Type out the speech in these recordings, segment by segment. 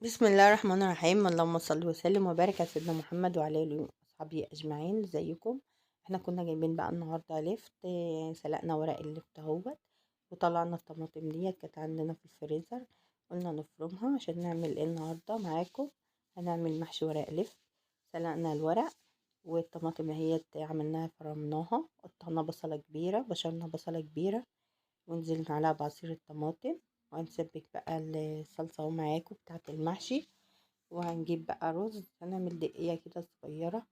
بسم الله الرحمن الرحيم. اللهم صل وسلم وبارك على سيدنا محمد وعلى اله وصحبه اجمعين. ازيكم؟ احنا كنا جايبين بقى النهارده لفت، سلقنا ورق اللفت اهوت وطلعنا الطماطم ديت كانت عندنا في الفريزر، قلنا نفرمها عشان نعمل ايه النهارده معاكم. هنعمل محشي ورق لفت. سلقنا الورق والطماطم اهيت عملناها فرمناها، قطعنا بصله كبيرة، بشرنا بصله كبيرة ونزلنا عليها بعصير الطماطم، وهنسبك بقى الصلصه اهو معاكم بتاعه المحشي. وهنجيب بقى رز، هنعمل دقيقة كده صغيرة،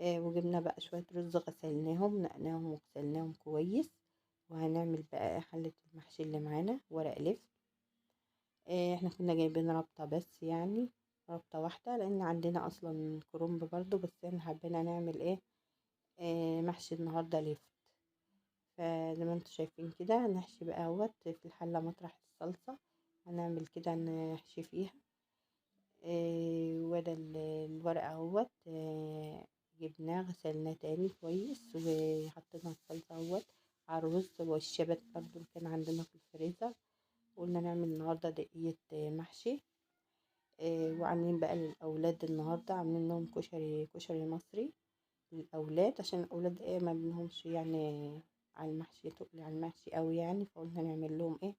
وجبنا بقى شوية رز غسلناهم نقناهم وغسلناهم كويس. وهنعمل بقى حله المحشي اللي معانا ورق لفت. احنا كنا جايبين ربطه بس، يعني ربطه واحدة لان عندنا اصلا كرنب برضو، بس احنا حبينا نعمل ايه، محشي النهارده لفت. فزي ما انتم شايفين كده هنحشي بقى اهوت في الحلة مطرح الصلصه، هنعمل كده نحشي فيها. وده الورق اهوت، جبناه غسلناه تاني كويس وحطينا الصلصه اهوت على الرز والشبت برضو اللي كان عندنا في الفريزر. قلنا نعمل النهارده دقيقة محشي. وعاملين بقى للاولاد النهارده، عاملين لهم كشري مصري للاولاد، عشان الاولاد ايه ما بنهمش يعني على المحشي، تقل على المحشي قوي يعني، فقلنا نعمل لهم ايه،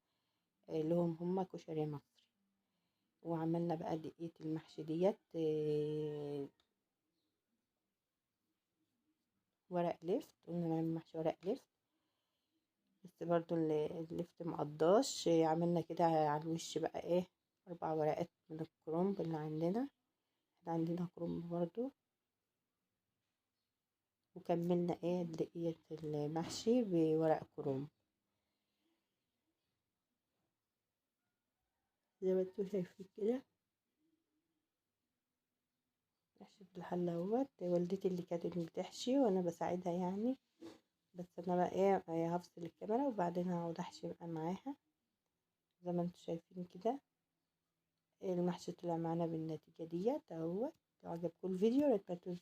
لهم هما كشري مصري. وعملنا بقى دقيقة المحشي ديت، ورق لفت. قلنا نعمل محشي ورق لفت، بس برضو اللفت مقضاش. عملنا كده على الوش بقى ايه 4 ورقات من الكرنب اللي عندنا، احنا عندنا كرنب برضو. وكملنا ايه دقيقة المحشي بورق كرنب زي ما انتوا شايفين كده. نحشي في الحلة اهوت، والدتي اللي كانت بتحشي وانا بساعدها يعني، بس انا بقى ايه هفصل الكاميرا وبعدين هقعد احشي بقى معاها. زي ما انتوا شايفين كده المحشي طلع معانا بالنتيجة ديت اهوت. لو عجبكم الفيديو ما تنسوا